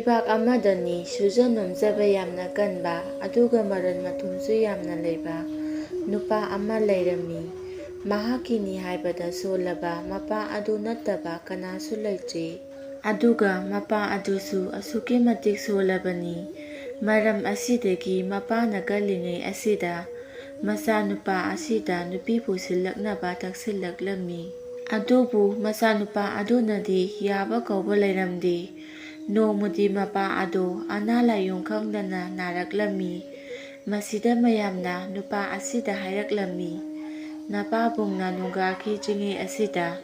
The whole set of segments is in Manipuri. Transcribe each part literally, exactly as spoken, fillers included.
ꯂꯩꯕꯥꯛ ꯑꯃꯗꯅꯤ ꯁꯨꯖ ꯅꯣꯝꯖꯕ ꯌꯥꯝꯅ ꯀꯟꯕ, ꯑꯗꯨꯒ ꯃꯔꯟ ꯃꯊꯨꯝꯁꯨ ꯌꯥꯝꯅ ꯂꯩꯕ ꯅꯨꯄꯥ ꯑꯃ ꯂꯩꯔꯝꯃꯤ꯫ ꯃꯍꯥꯛꯀꯤꯅꯤ ꯍꯥꯏꯕꯗ ꯁꯣꯜꯂꯕ ꯃꯄꯥ ꯑꯗꯨ ꯅꯠꯇꯕ ꯀꯅꯥꯁꯨ ꯂꯩꯇ꯭ꯔꯦ꯫ ꯑꯗꯨꯒ ꯃꯄꯥ ꯑꯗꯨꯁꯨ ꯑꯁꯨꯛꯀꯤ ꯃꯇꯤꯛ ꯁꯣꯜꯂꯕꯅꯤ꯫ ꯃꯔꯝ ꯑꯁꯤꯗꯒꯤ ꯃꯄꯥꯅ ꯀꯜꯂꯤꯉꯩ ꯑꯁꯤꯗ ꯃꯆꯥꯅꯨꯄꯥ ꯑꯁꯤꯗ ꯅꯨꯄꯤ ꯄꯨꯁꯤꯜꯂꯛꯅꯕ ꯇꯛꯁꯤꯜꯂꯛꯂꯝꯃꯤ꯫ ꯑꯗꯨꯕꯨ ꯃꯆꯥꯅꯨꯄꯥ ꯑꯗꯨꯅꯗꯤ ꯌꯥꯕ ꯀꯧꯕ ꯂꯩꯔꯝꯗꯦ꯫ ꯅꯣꯡꯃꯗꯤ ꯃꯄꯥ ꯑꯗꯨ ꯑꯅꯥ ꯂꯥꯏꯌꯣꯡ ꯈꯪꯗꯅ ꯅꯥꯔꯛꯂꯝꯃꯤ꯫ ꯃꯁꯤꯗ ꯃꯌꯥꯝꯅ ꯅꯨꯄꯥ ꯑꯁꯤꯗ ꯍꯥꯏꯔꯛꯂꯝꯃꯤ, "ꯅꯄꯥꯕꯨꯡꯅ ꯅꯨꯡꯒꯥꯈꯤ ꯆꯤꯡꯉꯩ ꯑꯁꯤꯗ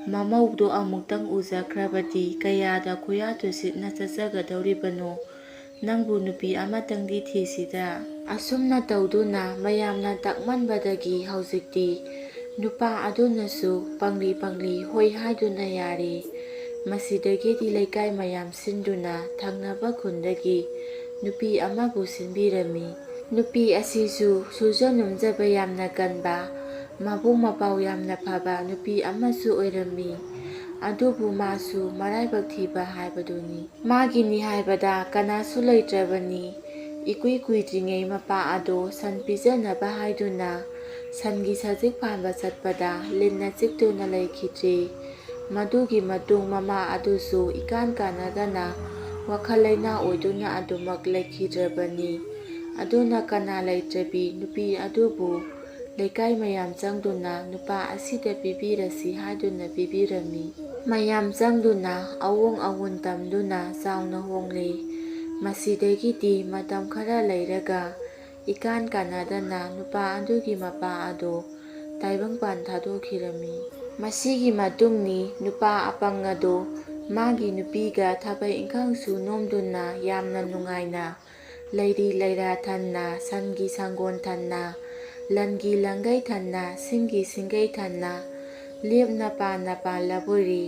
ꯃꯃꯧꯗꯣ ꯑꯃꯨꯛꯇꯪ ꯎꯖꯈ꯭ꯔꯕꯗꯤ ꯀꯌꯥꯗ ꯈꯨꯌꯥ ꯇꯨꯁꯤꯠꯅ ꯆꯠꯆꯒꯗꯧꯔꯤꯕꯅꯣ? ꯅꯪꯕꯨ ꯅꯨꯄꯤ ꯑꯃꯇꯪꯗꯤ ꯊꯤꯁꯤꯗ꯫" ꯑꯁꯨꯝꯅ ꯇꯧꯗꯨꯅ ꯃꯌꯥꯝꯅ ꯇꯛꯃꯟꯕꯗꯒꯤ ꯍꯧꯖꯤꯛꯇꯤ ꯅꯨꯄꯥ ꯑꯗꯨꯅꯁꯨ ꯄꯪꯂꯤ ꯄꯪꯂꯤ ꯍꯣꯏ ꯍꯥꯏꯗꯨꯅ ꯌꯥꯔꯦ꯫ ꯃꯁꯤꯗꯒꯤꯗꯤ ꯂꯩꯀꯥꯏ ꯃꯌꯥꯝ ꯁꯤꯟꯗꯨꯅ ꯊꯪꯅꯕ ꯈꯨꯟꯗꯒꯤ ꯅꯨꯄꯤ ꯑꯃꯕꯨ ꯁꯤꯟꯕꯤꯔꯝꯃꯤ꯫ ꯅꯨꯄꯤ ꯑꯁꯤꯁꯨ ꯁꯨꯖ ꯅꯣꯝꯖꯕ ꯌꯥꯝꯅ ꯀꯟꯕ, ꯃꯕꯨꯡ ꯃꯄꯥꯎ ꯌꯥꯝꯅ ꯐꯕ ꯅꯨꯄꯤ ꯑꯃꯁꯨ ꯑꯣꯏꯔꯝꯃꯤ꯫ ꯑꯗꯨꯕꯨ ꯃꯥꯁꯨ ꯃꯔꯥꯏꯕꯛ ꯊꯤꯕ ꯍꯥꯏꯕꯗꯨꯅꯤ꯫ ꯃꯥꯒꯤꯅꯤ ꯍꯥꯏꯕꯗ ꯀꯅꯥꯁꯨ ꯂꯩꯇ꯭ꯔꯕꯅꯤ꯫ ꯏꯀꯨꯏ ꯀꯨꯏꯗ꯭ꯔꯤꯉꯩ ꯃꯄꯥ ꯑꯗꯣ ꯁꯟ ꯄꯤꯖꯅꯕ ꯍꯥꯏꯗꯨꯅ ꯁꯟꯒꯤ ꯁꯖꯤꯛ ꯐꯥꯟꯕ ꯆꯠꯄꯗ ꯂꯤꯟꯅ ꯆꯤꯛꯇꯨꯅ ꯂꯩꯈꯤꯗ꯭ꯔꯦ꯫ ꯃꯗꯨꯒꯤ ꯃꯇꯨꯡ ꯃꯃꯥ ꯑꯗꯨꯁꯨ ꯏꯀꯥꯟ ꯀꯥꯟꯅꯗꯅ ꯋꯥꯈꯜ ꯂꯩꯅꯥ ꯑꯣꯏꯗꯨꯅ ꯑꯗꯨꯃꯛ ꯂꯩꯈꯤꯗ꯭ꯔꯕꯅꯤ꯫ ꯑꯗꯨꯅ ꯀꯅꯥ ꯂꯩꯇ꯭ꯔꯕꯤ ꯅꯨꯄꯤ ꯑꯗꯨꯕꯨ ꯂꯩꯀꯥꯏ ꯃꯌꯥꯝ ꯆꯪꯗꯨꯅ ꯅꯨꯄꯥ ꯑꯁꯤꯗ ꯄꯤꯕꯤꯔꯁꯤ ꯍꯥꯏꯗꯨꯅ ꯄꯤꯕꯤꯔꯝꯃꯤ꯫ ꯃꯌꯥꯝ ꯆꯪꯗꯨꯅ ꯑꯑꯣꯡ ꯑꯑꯣꯟ ꯇꯝꯗꯨꯅ ꯆꯥꯎꯅ ꯍꯣꯡꯂꯦ꯫ ꯃꯁꯤꯗꯒꯤꯗꯤ ꯃꯇꯝ ꯈꯔ ꯂꯩꯔꯒ ꯏꯀꯥꯟ ꯀꯥꯟꯅꯗꯅ ꯅꯨꯄꯥ ꯑꯗꯨꯒꯤ ꯃꯄꯥ ꯑꯗꯣ ꯇꯥꯏꯕꯪꯄꯥꯟ ꯊꯥꯗꯣꯛꯈꯤꯔꯝꯃꯤ꯫ ꯃꯁꯤꯒꯤ ꯃꯇꯨꯡꯅꯤ ꯅꯨꯄꯥ ꯑꯄꯪ ꯑꯗꯣ ꯃꯥꯒꯤ ꯅꯨꯄꯤꯒ ꯊꯕꯛ ꯏꯪꯈꯥꯡꯁꯨ ꯅꯣꯝꯗꯨꯅ ꯌꯥꯝꯅ ꯅꯨꯡꯉꯥꯏꯅ ꯂꯩꯔꯤ ꯂꯩꯔꯥ ꯊꯟꯅ, ꯁꯟꯒꯤ ꯁꯪꯒꯣꯟ ꯊꯟꯅ, ꯂꯟꯒꯤ ꯂꯪꯒꯩ ꯊꯟꯅ, ꯁꯤꯡꯒꯤ ꯁꯤꯡꯒꯩ ꯊꯟꯅ ꯂꯦꯞꯅ ꯄꯥꯟꯅ ꯄꯥꯜꯂꯕꯣꯏꯔꯦ꯫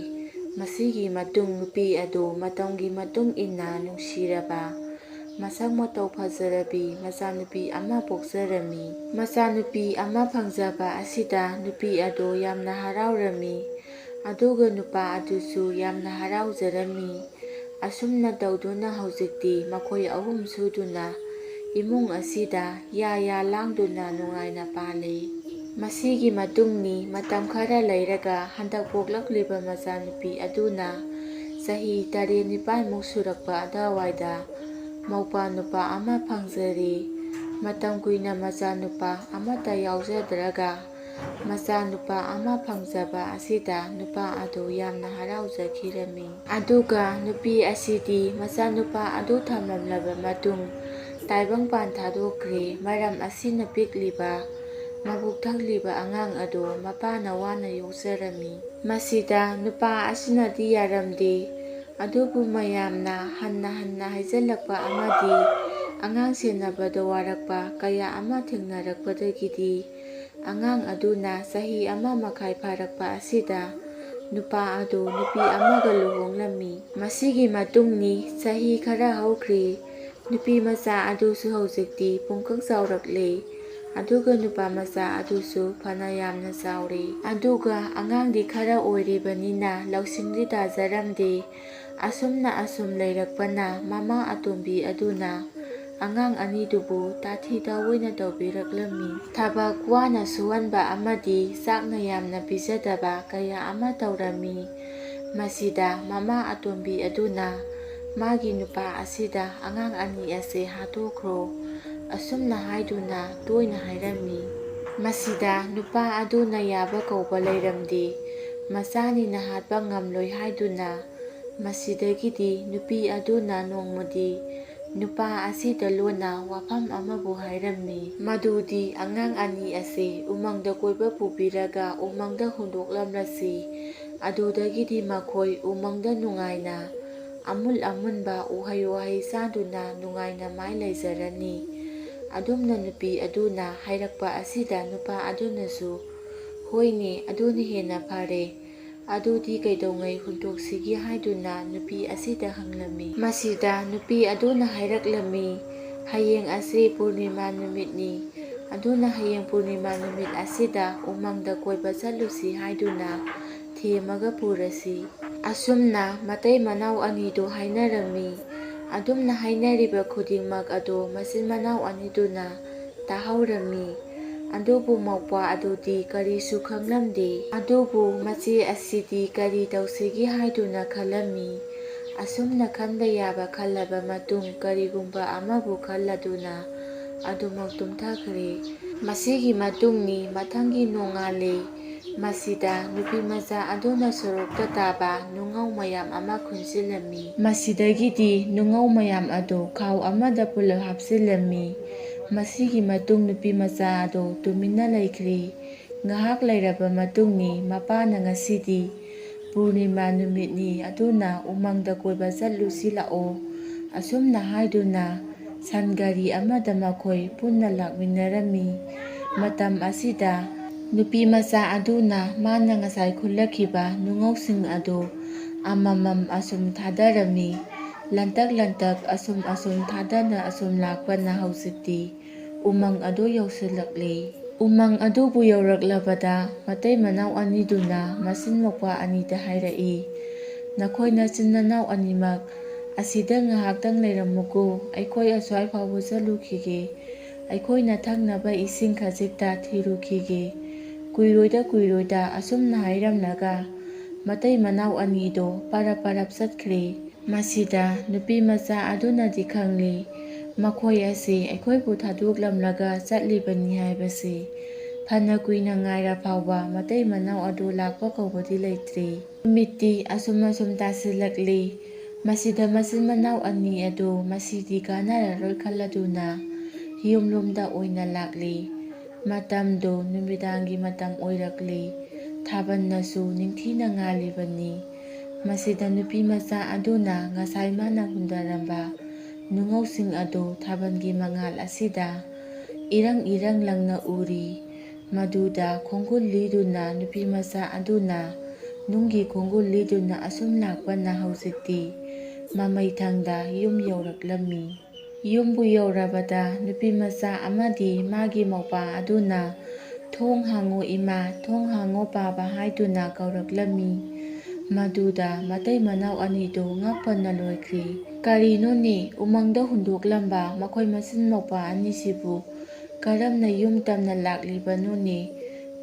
ꯃꯁꯤꯒꯤ ꯃꯇꯨꯡ ꯅꯨꯄꯤ ꯑꯗꯨ ꯃꯇꯝꯒꯤ ꯃꯇꯨꯡ ꯏꯟꯅ ꯅꯨꯡꯁꯤꯔꯕ, ꯃꯁꯛ ꯃꯇꯧ ꯐꯖꯔꯕꯤ ꯃꯆꯥꯅꯨꯄꯤ ꯑꯃ ꯄꯣꯛꯆꯔꯝꯃꯤ꯫ ꯃꯆꯥꯅꯨꯄꯤ ꯑꯃ ꯐꯪꯖꯕ ꯑꯁꯤꯗ ꯅꯨꯄꯤ ꯑꯗꯨ ꯌꯥꯝꯅ ꯍꯔꯥꯎꯔꯝꯃꯤ꯫ ꯑꯗꯨꯒ ꯅꯨꯄꯥ ꯑꯗꯨꯁꯨ ꯌꯥꯝꯅ ꯍꯔꯥꯎꯖꯔꯝꯃꯤ꯫ ꯑꯁꯨꯝꯅ ꯇꯧꯗꯨꯅ ꯍꯧꯖꯤꯛꯇꯤ ꯃꯈꯣꯏ ꯑꯍꯨꯝ ꯁꯨꯗꯨꯅ ꯏꯃꯨꯡ ꯑꯁꯤꯗ ꯌꯥ ꯌꯥ ꯂꯥꯡꯗꯨꯅ ꯅꯨꯡꯉꯥꯏꯅ ꯄꯥꯜꯂꯤ꯫ ꯃꯁꯤꯒꯤ ꯃꯇꯨꯡꯅꯤ ꯃꯇꯝ ꯈꯔ ꯂꯩꯔꯒ ꯍꯟꯗꯛ ꯄꯣꯛꯂꯛꯂꯤꯕ ꯃꯆꯥꯅꯨꯄꯤ ꯑꯗꯨꯅ ꯆꯍꯤ ꯇꯔꯦꯠ ꯅꯤꯄꯥꯜꯃꯨꯛ ꯁꯨꯔꯛꯄ ꯑꯗꯨꯋꯥꯏꯗ ꯃꯧꯄꯥ ꯅꯨꯄꯥ ꯑꯃ ꯐꯪꯖꯔꯤ꯫ ꯃꯇꯝ ꯀꯨꯏꯅ ꯃꯆꯥꯅꯨꯄꯥ ꯑꯃꯠꯇ ꯌꯥꯎꯖꯗ꯭ꯔꯒ ꯃꯆꯥꯅꯨꯄꯥ ꯑꯃ ꯐꯪꯖꯕ ꯑꯁꯤꯗ ꯅꯨꯄꯥ ꯑꯗꯨ ꯌꯥꯝꯅ ꯍꯔꯥꯎꯖꯈꯤꯔꯝꯃꯤ꯫ ꯑꯗꯨꯒ ꯅꯨꯄꯤ ꯑꯁꯤꯗꯤ ꯃꯆꯥꯅꯨꯄꯥ ꯑꯗꯨ ꯊꯝꯂꯝꯂꯕ ꯃꯇꯨꯡ ꯇꯥꯏꯕꯪꯄꯥꯟ ꯊꯥꯗꯣꯛꯈ꯭ꯔꯦ꯫ ꯃꯔꯝ ꯑꯁꯤꯅ ꯄꯤꯛꯂꯤꯕ ꯃꯕꯨꯛ ꯊꯛꯂꯤꯕ ꯑꯉꯥꯡ ꯑꯗꯨ ꯃꯄꯥꯅ ꯋꯥꯅ ꯌꯣꯛꯆꯔꯝꯃꯤ꯫ ꯃꯁꯤꯗ ꯅꯨꯄꯥ ꯑꯁꯤꯅꯗꯤ ꯌꯥꯔꯝꯗꯦ꯫ ꯑꯗꯨꯕꯨ ꯃꯌꯥꯝꯅ ꯍꯟꯅ ꯍꯟꯅ ꯍꯥꯏꯖꯤꯜꯂꯛꯄ ꯑꯃꯗꯤ ꯑꯉꯥꯡ ꯁꯦꯟꯅꯕꯗ ꯋꯥꯔꯛꯄ ꯀꯌꯥ ꯑꯃ ꯊꯦꯡꯅꯔꯛꯄꯗꯒꯤꯗꯤ ꯑꯉꯥꯡ ꯑꯗꯨꯅ ꯆꯍꯤ ꯑꯃ ꯃꯈꯥꯏ ꯐꯥꯔꯛꯄ ꯑꯁꯤꯗ ꯅꯨꯄꯥ ꯑꯗꯨ ꯅꯨꯄꯤ ꯑꯃꯒ ꯂꯨꯍꯣꯡꯂꯝꯃꯤ꯫ ꯃꯁꯤꯒꯤ ꯃꯇꯨꯡꯅꯤ ꯆꯍꯤ ꯈꯔ ꯍꯧꯈ꯭ꯔꯦ꯫ ꯅꯨꯄꯤ ꯃꯆꯥ ꯑꯗꯨꯁꯨ ꯍꯧꯖꯤꯛꯇꯤ ꯄꯨꯡꯀꯛ ꯆꯥꯎꯔꯛꯂꯦ꯫ ꯑꯗꯨꯒ ꯅꯨꯄꯥ ꯃꯆꯥ ꯑꯗꯨꯁꯨ ꯐꯅ ꯌꯥꯝꯅ ꯆꯥꯎꯔꯦ꯫ ꯑꯗꯨꯒ ꯑꯉꯥꯡꯗꯤ ꯈꯔ ꯑꯣꯏꯔꯤꯕꯅꯤꯅ ꯂꯧꯁꯤꯡꯗꯤ ꯇꯥꯖꯔꯝꯗꯦ꯫ ꯑꯁꯨꯝꯅ ꯑꯁꯨꯝ ꯂꯩꯔꯛꯄꯅ ꯃꯃꯥ ꯑꯇꯣꯝꯕꯤ ꯑꯗꯨꯅ ꯑꯉꯥꯡ ꯑꯅꯤꯗꯨꯕꯨ ꯇꯥꯊꯤ ꯇꯥꯑꯣꯏꯅ ꯇꯧꯕꯤꯔꯛꯂꯝꯃꯤ꯫ ꯊꯕꯛ ꯋꯥꯅ ꯁꯨꯍꯟꯕ ꯑꯃꯗꯤ ꯆꯥꯛꯅ ꯌꯥꯝꯅ ꯄꯤꯖꯗꯕ ꯀꯌꯥ ꯑꯃ ꯇꯧꯔꯝꯃꯤ꯫ ꯃꯁꯤꯗ ꯃꯃꯥ ꯑꯇꯣꯝꯕꯤ ꯑꯗꯨꯅ ꯃꯥꯒꯤ ꯅꯨꯄꯥ ꯑꯁꯤꯗ ꯑꯉꯥꯡ ꯑꯅꯤ ꯑꯁꯦ ꯍꯥꯠꯇꯣꯛꯈ꯭ꯔꯣ ꯑꯁꯨꯝꯅ ꯍꯥꯏꯗꯨꯅ ꯇꯣꯏꯅ ꯍꯥꯏꯔꯝꯃꯤ꯫ ꯃꯁꯤꯗ ꯅꯨꯄꯥ ꯑꯗꯨꯅ ꯌꯥꯕ ꯀꯧꯕ ꯂꯩꯔꯝꯗꯦ꯫ ꯃꯆꯥꯅꯤꯅ ꯍꯥꯠꯄ ꯉꯝꯂꯣꯏ ꯍꯥꯏꯗꯨꯅ ꯃꯁꯤꯗꯒꯤꯗꯤ ꯅꯨꯄꯤ ꯑꯗꯨꯅ ꯅꯣꯡꯃꯗꯤ ꯅꯨꯄꯥ ꯑꯁꯤꯗ ꯂꯣꯟꯅ ꯋꯥꯐꯝ ꯑꯃꯕꯨ ꯍꯥꯏꯔꯝꯃꯤ, ꯃꯗꯨꯗꯤ ꯑꯉꯥꯡ ꯑꯅꯤ ꯑꯁꯤ ꯎꯃꯪꯗ ꯀꯣꯏꯕ ꯄꯨꯕꯤꯔꯒ ꯎꯃꯪꯗ ꯍꯨꯟꯗꯣꯛꯂꯝꯂꯁꯤ꯫ ꯑꯗꯨꯗꯒꯤꯗꯤ ꯃꯈꯣꯏ ꯎꯃꯪꯗ ꯅꯨꯡꯉꯥꯏꯅ ꯑꯃꯨꯜ ꯑꯃꯨꯟꯕ ꯎꯍꯩ ꯋꯥꯍꯩ ꯆꯥꯗꯨꯅ ꯅꯨꯡꯉꯥꯏꯅ ꯃꯥꯏ ꯂꯩꯖꯔꯅꯤ꯫ ꯑꯗꯨꯝꯅ ꯅꯨꯄꯤ ꯑꯗꯨꯅ ꯍꯥꯏꯔꯛꯄ ꯑꯁꯤꯗ ꯅꯨꯄꯥ ꯑꯗꯨꯅꯁꯨ, "ꯍꯣꯏꯅꯦ, ꯑꯗꯨꯅ ꯍꯦꯟꯅ ꯐꯔꯦ꯫ ꯑꯗꯨꯗꯤ ꯀꯩꯗꯧꯉꯩ ꯍꯨꯟꯗꯣꯛꯁꯤꯒꯦ?" ꯍꯥꯏꯗꯨꯅ ꯅꯨꯄꯤ ꯑꯁꯤꯗ ꯍꯪꯂꯝꯃꯤ꯫ ꯃꯁꯤꯗ ꯅꯨꯄꯤ ꯑꯗꯨꯅ ꯍꯥꯏꯔꯛꯂꯝꯃꯤ, "ꯍꯌꯦꯡ ꯑꯁꯤ ꯄꯨꯔꯅꯤꯃꯥ ꯅꯨꯃꯤꯠꯅꯤ꯫ ꯑꯗꯨꯅ ꯍꯌꯦꯡ ꯄꯨꯔꯅꯤꯃꯥ ꯅꯨꯃꯤꯠ ꯑꯁꯤꯗ ꯎꯃꯪꯗ ꯀꯣꯏꯕ ꯆꯠꯂꯨꯁꯤ ꯍꯥꯏꯗꯨꯅ ꯊꯦꯝꯃꯒ ꯄꯨꯔꯁꯤ꯫ ꯑꯁꯨꯝꯅ ꯃꯇꯩ ꯃꯅꯥꯎ ꯑꯅꯤꯗꯨ ꯍꯥꯏꯅꯔꯝꯃꯤ꯫ ꯑꯗꯨꯝꯅ ꯍꯥꯏꯅꯔꯤꯕ ꯈꯨꯗꯤꯡꯃꯛ ꯑꯗꯨ ꯃꯆꯤꯟ ꯃꯅꯥꯎ ꯑꯅꯤꯗꯨꯅ ꯇꯥꯍꯧꯔꯝꯃꯤ꯫ ꯑꯗꯨꯕꯨ ꯃꯧꯄ꯭ꯋꯥ ꯑꯗꯨꯗꯤ ꯀꯔꯤꯁꯨ ꯈꯪꯂꯝꯗꯦ꯫ ꯑꯗꯨꯕꯨ ꯃꯆꯦ ꯑꯁꯤꯗꯤ ꯀꯔꯤ ꯇꯧꯁꯤꯒꯦ ꯍꯥꯏꯗꯨꯅ ꯈꯜꯂꯝꯃꯤ꯫ ꯑꯁꯨꯝꯅ ꯈꯟꯕ ꯌꯥꯕ ꯈꯜꯂꯕ ꯃꯇꯨꯡ ꯀꯔꯤꯒꯨꯝꯕ ꯑꯃꯕꯨ ꯈꯜꯂꯗꯨꯅ ꯑꯗꯨꯃꯛ ꯇꯨꯝꯊꯈ꯭ꯔꯦ꯫ ꯃꯁꯤꯒꯤ ꯃꯇꯨꯡꯅꯤ ꯃꯊꯪꯒꯤ ꯅꯣꯡꯉꯥꯜꯂꯦ꯫ ꯃꯁꯤꯗ ꯅꯨꯄꯤ ꯃꯆꯥ ꯑꯗꯨꯅ ꯁꯣꯔꯣꯛꯇ ꯇꯥꯕ ꯅꯨꯡꯉꯧ ꯃꯌꯥꯝ ꯑꯃ ꯈꯨꯟꯁꯤꯜꯂꯝꯃꯤ꯫ ꯃꯁꯤꯗꯒꯤꯗꯤ ꯅꯨꯡꯉꯧ ꯃꯌꯥꯝ ꯑꯗꯨ ꯈꯥꯎ ꯑꯃꯗ ꯄꯨꯂꯞ ꯍꯥꯞꯆꯤꯜꯂꯝꯃꯤ꯫ ꯃꯁꯤꯒꯤ ꯃꯇꯨꯡ ꯅꯨꯄꯤ ꯃꯆꯥ ꯑꯗꯨ ꯇꯨꯃꯤꯟꯅ ꯂꯩꯈ꯭ꯔꯦ꯫ ꯉꯥꯏꯍꯥꯛ ꯂꯩꯔꯕ ꯃꯇꯨꯡꯅꯤ ꯃꯄꯥꯅ ꯉꯁꯤꯗꯤ ꯄꯨꯔꯅꯤꯃꯥ ꯅꯨꯃꯤꯠꯅꯤ ꯑꯗꯨꯅ ꯎꯃꯪꯗ ꯀꯣꯏꯕ ꯆꯠꯂꯨꯁꯤ ꯂꯥꯛꯑꯣ꯫ ꯑꯁꯨꯝꯅ ꯍꯥꯏꯗꯨꯅ ꯁꯟ ꯒꯥꯔꯤ ꯑꯃꯗ ꯃꯈꯣꯏ ꯄꯨꯟꯅ ꯂꯥꯛꯃꯤꯟꯅꯔꯝꯃꯤ꯫ ꯃꯇꯝ ꯑꯁꯤꯗ ꯅꯨꯄꯤ ꯃꯆꯥ ꯑꯗꯨꯅ ꯃꯥꯅ ꯉꯁꯥꯏ ꯈꯨꯜꯂꯛꯈꯤꯕ ꯅꯨꯡꯉꯧꯁꯤꯡ ꯑꯗꯨ ꯑꯃꯃꯝ ꯑꯁꯨꯝ ꯊꯥꯗꯔꯝꯃꯤ꯫ ꯂꯟꯇꯛ ꯂꯟꯇꯛ ꯑꯁꯨꯝ ꯑꯁꯨꯝ ꯊꯥꯗꯅ ꯑꯁꯨꯝ ꯂꯥꯛꯄꯅ ꯍꯧꯖꯤꯛꯇꯤ ꯎꯃꯪ ꯑꯗꯨ ꯌꯧꯁꯤꯜꯂꯛꯂꯦ꯫ ꯎꯃꯪ ꯑꯗꯨꯕꯨ ꯌꯧꯔꯛꯂꯕꯗ ꯃꯇꯩ ꯃꯅꯥꯎ ꯑꯅꯤꯗꯨꯅ ꯃꯆꯤꯟ ꯃꯧꯄ꯭ꯋꯥ ꯑꯅꯤꯗ ꯍꯥꯏꯔꯛꯏ, "ꯅꯈꯣꯏ ꯅꯆꯤꯟ ꯅꯅꯥꯎ ꯑꯅꯤꯃꯛ ꯑꯁꯤꯗ ꯉꯥꯏꯍꯥꯛꯇꯪ ꯂꯩꯔꯝꯃꯨꯀꯣ, ꯑꯩꯈꯣꯏ ꯑꯁ꯭ꯋꯥꯏ ꯐꯥꯎꯕ ꯆꯠꯂꯨꯈꯤꯒꯦ꯫ ꯑꯩꯈꯣꯏꯅ ꯊꯛꯅꯕ ꯏꯁꯤꯡ ꯈꯖꯤꯛꯇ ꯊꯤꯔꯨꯈꯤꯒꯦ꯫" ꯀꯨꯏꯔꯣꯏꯗ ꯀꯨꯏꯔꯣꯏꯗ ꯑꯁꯨꯝꯅ ꯍꯥꯏꯔꯝꯂꯒ ꯃꯇꯩ ꯃꯅꯥꯎ ꯑꯅꯤꯗꯣ ꯄꯔꯞ ꯄꯔꯞ ꯆꯠꯈ꯭ꯔꯦ꯫ ꯃꯁꯤꯗ ꯅꯨꯄꯤ ꯃꯆꯥ ꯑꯗꯨꯅꯗꯤ ꯈꯪꯂꯤ, ꯃꯈꯣꯏ ꯑꯁꯤ ꯑꯩꯈꯣꯏꯕꯨ ꯊꯥꯗꯣꯛꯂꯝꯂꯒ ꯆꯠꯂꯤꯕꯅꯤ ꯍꯥꯏꯕꯁꯤ꯫ ꯐꯅ ꯀꯨꯏꯅ ꯉꯥꯏꯔ ꯐꯥꯎꯕ ꯃꯇꯩ ꯃꯅꯥꯎ ꯑꯗꯨ ꯂꯥꯛꯄ ꯀꯧꯕꯗꯤ ꯂꯩꯇ꯭ꯔꯤ꯫ ꯅꯨꯃꯤꯠꯇꯤ ꯑꯁꯨꯝ ꯑꯁꯨꯝ ꯇꯥꯁꯤꯜꯂꯛꯂꯤ꯫ ꯃꯁꯤꯗ ꯃꯆꯤꯟ ꯃꯅꯥꯎ ꯑꯅꯤ ꯑꯗꯨ ꯃꯁꯤꯗꯤ ꯀꯥꯟꯅꯔꯔꯣꯏ ꯈꯜꯂꯗꯨꯅ ꯌꯨꯝꯂꯣꯝꯗ ꯑꯣꯏꯅ ꯂꯥꯛꯂꯤ꯫ ꯃꯇꯝꯗꯨ ꯅꯨꯃꯤꯗꯥꯡꯒꯤ ꯃꯇꯝ ꯑꯣꯏꯔꯛꯂꯤ꯫ ꯊꯥꯕꯜꯅꯁꯨ ꯅꯤꯡꯊꯤꯅ ꯉꯥꯜꯂꯤꯕꯅꯤ꯫ ꯃꯁꯤꯗ ꯅꯨꯄꯤ ꯃꯆꯥ ꯑꯗꯨꯅ ꯉꯁꯥꯏ ꯃꯥꯅ ꯍꯨꯟꯗꯔꯝꯕ ꯅꯨꯡꯉꯧꯁꯤꯡ ꯑꯗꯨ ꯊꯥꯕꯜꯒꯤ ꯃꯉꯥꯜ ꯑꯁꯤꯗ ꯏꯔꯪ ꯏꯔꯪ ꯂꯪꯅ ꯎꯔꯤ꯫ ꯃꯗꯨꯗ ꯈꯣꯡꯒꯨꯜ ꯂꯤꯗꯨꯅ ꯅꯨꯄꯤ ꯃꯆꯥ ꯑꯗꯨꯅ ꯅꯨꯡꯒꯤ ꯈꯣꯡꯒꯨꯜ ꯂꯤꯗꯨꯅ ꯑꯁꯨꯝ ꯂꯥꯛꯄꯅ ꯍꯧꯖꯤꯛꯇꯤ ꯃꯃꯩꯊꯪꯗ ꯌꯨꯝ ꯌꯧꯔꯛꯂꯝꯃꯤ꯫ ꯌꯨꯝꯕꯨ ꯌꯧꯔꯕꯗ ꯅꯨꯄꯤ ꯃꯆꯥ ꯑꯃꯗꯤ ꯃꯥꯒꯤ ꯃꯧꯄ꯭ꯋꯥ ꯑꯗꯨꯅ "ꯊꯣꯡ ꯍꯥꯡꯉꯣ ꯏꯃꯥ, ꯊꯣꯡ ꯍꯥꯡꯉꯣ ꯄꯥꯕ" ꯍꯥꯏꯗꯨꯅ ꯀꯧꯔꯛꯂꯝꯃꯤ꯫ ꯃꯗꯨꯗ ꯃꯇꯩ ꯃꯅꯥꯎ ꯑꯅꯤꯗꯨ ꯉꯛꯄꯅ ꯂꯣꯏꯈ꯭ꯔꯤ꯫ ꯀꯔꯤꯅꯣꯅꯦ, ꯎꯃꯪꯗ ꯍꯨꯟꯗꯣꯛꯂꯝꯕ ꯃꯈꯣꯏ ꯃꯆꯤꯟ ꯃꯧꯄꯥ ꯑꯅꯤꯁꯤꯕꯨ ꯀꯔꯝꯅ ꯌꯨꯝ ꯇꯝꯅ ꯂꯥꯛꯂꯤꯕꯅꯣꯅꯦ?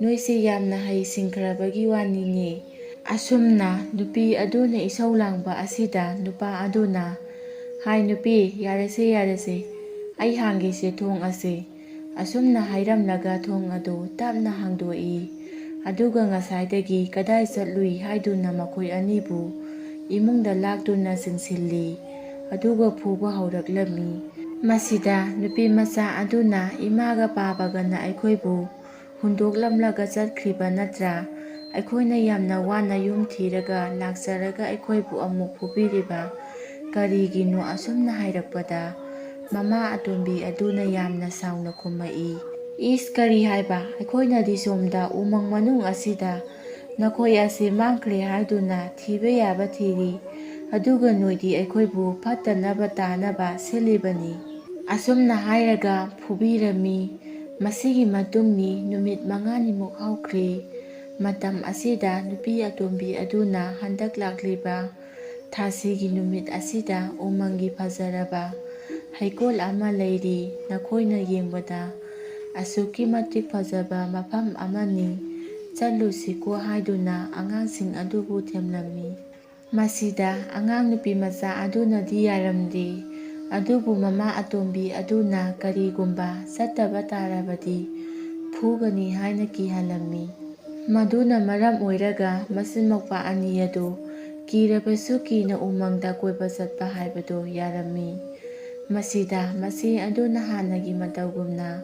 ꯅꯣꯏꯁꯦ ꯌꯥꯝꯅ ꯍꯩ ꯁꯤꯡꯈ꯭ꯔꯕꯒꯤ ꯋꯥꯅꯤꯅꯦ꯫ ꯑꯁꯨꯝꯅ ꯅꯨꯄꯤ ꯑꯗꯨꯅ ꯏꯁꯧ ꯂꯥꯡꯕ ꯑꯁꯤꯗ ꯅꯨꯄꯥ ꯑꯗꯨꯅ, "ꯍꯥꯏ ꯅꯨꯄꯤ, ꯌꯥꯔꯦꯁꯦ, ꯌꯥꯔꯦꯁꯦ, ꯑꯩ ꯍꯥꯡꯒꯦꯁꯦ ꯊꯣꯡ ꯑꯁꯦ"꯫ ꯑꯁꯨꯝꯅ ꯍꯥꯏꯔꯝꯂꯒ ꯊꯣꯡ ꯑꯗꯨ ꯇꯞꯅ ꯍꯥꯡꯗꯣꯛꯏ꯫ ꯑꯗꯨꯒ ꯉꯁꯥꯏꯗꯒꯤ ꯀꯗꯥꯏ ꯆꯠꯂꯨꯏ ꯍꯥꯏꯗꯨꯅ ꯃꯈꯣꯏ ꯑꯅꯤꯕꯨ ꯏꯃꯨꯡꯗ ꯂꯥꯛꯇꯨꯅ ꯆꯤꯡꯁꯤꯜꯂꯤ꯫ ꯑꯗꯨꯒ ꯐꯨꯕ ꯍꯧꯔꯛꯂꯝꯃꯤ꯫ ꯃꯁꯤꯗ ꯅꯨꯄꯤ ꯃꯆꯥ ꯑꯗꯨꯅ, "ꯏꯃꯥꯒ ꯄꯥꯕꯒꯅ ꯑꯩꯈꯣꯏꯕꯨ ꯍꯨꯟꯗꯣꯛꯂꯝꯂꯒ ꯆꯠꯈ꯭ꯔꯤꯕ ꯅꯠꯇ꯭ꯔꯥ? ꯑꯩꯈꯣꯏꯅ ꯌꯥꯝꯅ ꯋꯥꯅ ꯌꯨꯝ ꯊꯤꯔꯒ ꯂꯥꯛꯆꯔꯒ ꯑꯩꯈꯣꯏꯕꯨ ꯑꯃꯨꯛ ꯐꯨꯕꯤꯔꯤꯕ ꯀꯔꯤꯒꯤꯅꯣ?" ꯑꯁꯨꯝꯅ ꯍꯥꯏꯔꯛꯄꯗ, ꯃꯃꯥ ꯑꯇꯣꯝꯕꯤ ꯑꯗꯨꯅ ꯌꯥꯝꯅ ꯁꯥꯎꯅ ꯈꯨꯝꯃꯛꯏ, "ꯏꯁ, ꯀꯔꯤ ꯍꯥꯏꯕ? ꯑꯩꯈꯣꯏꯅꯗꯤ ꯁꯣꯝꯗ ꯎꯃꯪ ꯃꯅꯨꯡ ꯑꯁꯤꯗ ꯅꯈꯣꯏ ꯑꯁꯤ ꯃꯥꯡꯈ꯭ꯔꯦ ꯍꯥꯏꯗꯨꯅ ꯊꯤꯕ ꯌꯥꯕ ꯊꯤꯔꯤ, ꯑꯗꯨꯒ ꯅꯣꯏꯗꯤ ꯑꯩꯈꯣꯏꯕꯨ ꯐꯠꯇꯅꯕ ꯇꯥꯅꯕ ꯁꯤꯜꯂꯤꯕꯅꯤ"꯫ ꯑꯁꯨꯝꯅ ꯍꯥꯏꯔꯒ ꯐꯨꯕꯤꯔꯝꯃꯤ꯫ ꯃꯁꯤꯒꯤ ꯃꯇꯨꯡꯅꯤ ꯅꯨꯃꯤꯠ ꯃꯉꯥꯅꯤꯃꯨꯛ ꯍꯧꯈ꯭ꯔꯦ꯫ ꯃꯇꯝ ꯑꯁꯤꯗ ꯅꯨꯄꯤ ꯑꯇꯣꯝꯕꯤ ꯑꯗꯨꯅ ꯍꯟꯗꯛ ꯂꯥꯛꯂꯤꯕ ꯊꯥꯁꯤꯒꯤ ꯅꯨꯃꯤꯠ ꯑꯁꯤꯗ ꯎꯃꯪꯒꯤ ꯐꯖꯔꯕ ꯍꯩꯀꯣꯜ ꯑꯃ ꯂꯩꯔꯤ, ꯅꯈꯣꯏꯅ ꯌꯦꯡꯕꯗ ꯑꯁꯨꯛꯀꯤ ꯃꯇꯤꯛ ꯐꯖꯕ ꯃꯐꯝ ꯑꯃꯅꯤ, ꯆꯠꯂꯨꯁꯤꯀꯣ ꯍꯥꯏꯗꯨꯅ ꯑꯉꯥꯡꯁꯤꯡ ꯑꯗꯨꯕꯨ ꯊꯦꯝꯂꯝꯃꯤ꯫ ꯃꯁꯤꯗ ꯑꯉꯥꯡ ꯅꯨꯄꯤ ꯃꯆꯥ ꯑꯗꯨꯅꯗꯤ ꯌꯥꯔꯝꯗꯦ, ꯑꯗꯨꯕꯨ ꯃꯃꯥ ꯑꯇꯣꯝꯕꯤ ꯑꯗꯨꯅ ꯀꯔꯤꯒꯨꯝꯕ ꯆꯠꯇꯕ ꯇꯥꯔꯕꯗꯤ ꯐꯨꯒꯅꯤ ꯍꯥꯏꯅ ꯀꯤꯍꯜꯂꯝꯃꯤ꯫ ꯃꯗꯨꯅ ꯃꯔꯝ ꯑꯣꯏꯔꯒ ꯃꯆꯤꯟ ꯃꯧꯄꯥ ꯑꯅꯤ ꯑꯗꯨ ꯀꯤꯔꯕꯁꯨ ꯀꯤꯅ ꯎꯃꯪꯗ ꯀꯣꯏꯕ ꯆꯠꯄ ꯍꯥꯏꯕꯗꯨ ꯌꯥꯔꯝꯃꯤ꯫ ꯃꯁꯤꯗ ꯃꯆꯦ ꯑꯗꯨꯅ ꯍꯥꯟꯅꯒꯤ ꯃꯇꯧꯒꯨꯝꯅ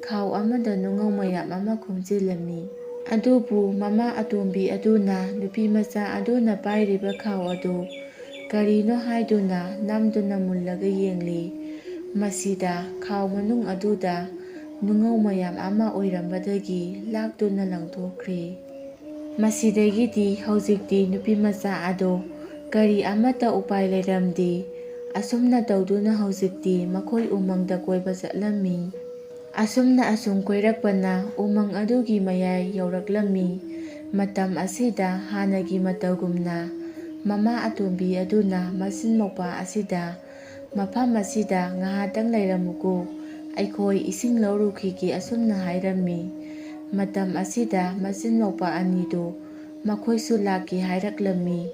ꯈꯥꯎ ꯑꯃꯗ ꯅꯨꯡꯉꯧ ꯃꯌꯥꯝ ꯑꯃ ꯈꯣꯝꯖꯤꯜꯂꯝꯃꯤ꯫ ꯑꯗꯨꯕꯨ ꯃꯃꯥ ꯑꯇꯣꯝꯕꯤ ꯑꯗꯨꯅ ꯅꯨꯄꯤ ꯃꯆꯥ ꯑꯗꯨꯅ ꯄꯥꯏꯔꯤꯕ ꯈꯥꯎ ꯑꯗꯨ ꯀꯔꯤꯅꯣ ꯍꯥꯏꯗꯨꯅ ꯅꯝꯗꯨꯅ ꯃꯨꯜꯂꯒ ꯌꯦꯡꯂꯤ꯫ ꯃꯁꯤꯗ ꯈꯥꯎ ꯃꯅꯨꯡ ꯑꯗꯨꯗ ꯅꯨꯡꯉꯧ ꯃꯌꯥꯝ ꯑꯃ ꯑꯣꯏꯔꯝꯕꯗꯒꯤ ꯂꯥꯛꯇꯨꯅ ꯂꯪꯊꯣꯛꯈ꯭ꯔꯦ꯫ ꯃꯁꯤꯗꯒꯤꯗꯤ ꯍꯧꯖꯤꯛꯇꯤ ꯅꯨꯄꯤ ꯃꯆꯥ ꯑꯗꯣ ꯀꯔꯤ ꯑꯃꯠꯇ ꯎꯄꯥꯏ ꯂꯩꯔꯝꯗꯦ꯫ ꯑꯁꯨꯝꯅ ꯇꯧꯗꯨꯅ ꯍꯧꯖꯤꯛꯇꯤ ꯃꯈꯣꯏ ꯎꯃꯪꯗ ꯀꯣꯏꯕ ꯆꯠꯂꯝꯃꯤ꯫ ꯑꯁꯨꯝꯅ ꯑꯁꯨꯝ ꯀꯣꯏꯔꯛꯄꯅ ꯎꯃꯪ ꯑꯗꯨꯒꯤ ꯃꯌꯥꯏ ꯌꯧꯔꯛꯂꯝꯃꯤ꯫ ꯃꯇꯝ ꯑꯁꯤꯗ ꯍꯥꯟꯅꯒꯤ ꯃꯇꯧꯒꯨꯝꯅ ꯃꯃꯥ ꯑꯇꯣꯝꯕꯤ ꯑꯗꯨꯅ ꯃꯆꯤꯟ ꯃꯧꯄ꯭ꯋꯥ ꯑꯁꯤꯗ, "ꯃꯐꯝ ꯑꯁꯤꯗ ꯉꯥꯏꯍꯥꯛꯇꯪ ꯂꯩꯔꯝꯃꯨꯀꯣ, ꯑꯩꯈꯣꯏ ꯏꯁꯤꯡ ꯂꯧꯔꯨꯈꯤꯒꯦ" ꯑꯁꯨꯝꯅ ꯍꯥꯏꯔꯝꯃꯤ꯫ ꯃꯇꯝ ꯑꯁꯤꯗ ꯃꯆꯤꯟ ꯃꯧꯄ꯭ꯋꯥ ꯑꯅꯤꯗꯨ ꯃꯈꯣꯏꯁꯨ ꯂꯥꯛꯀꯦ ꯍꯥꯏꯔꯛꯂꯝꯃꯤ꯫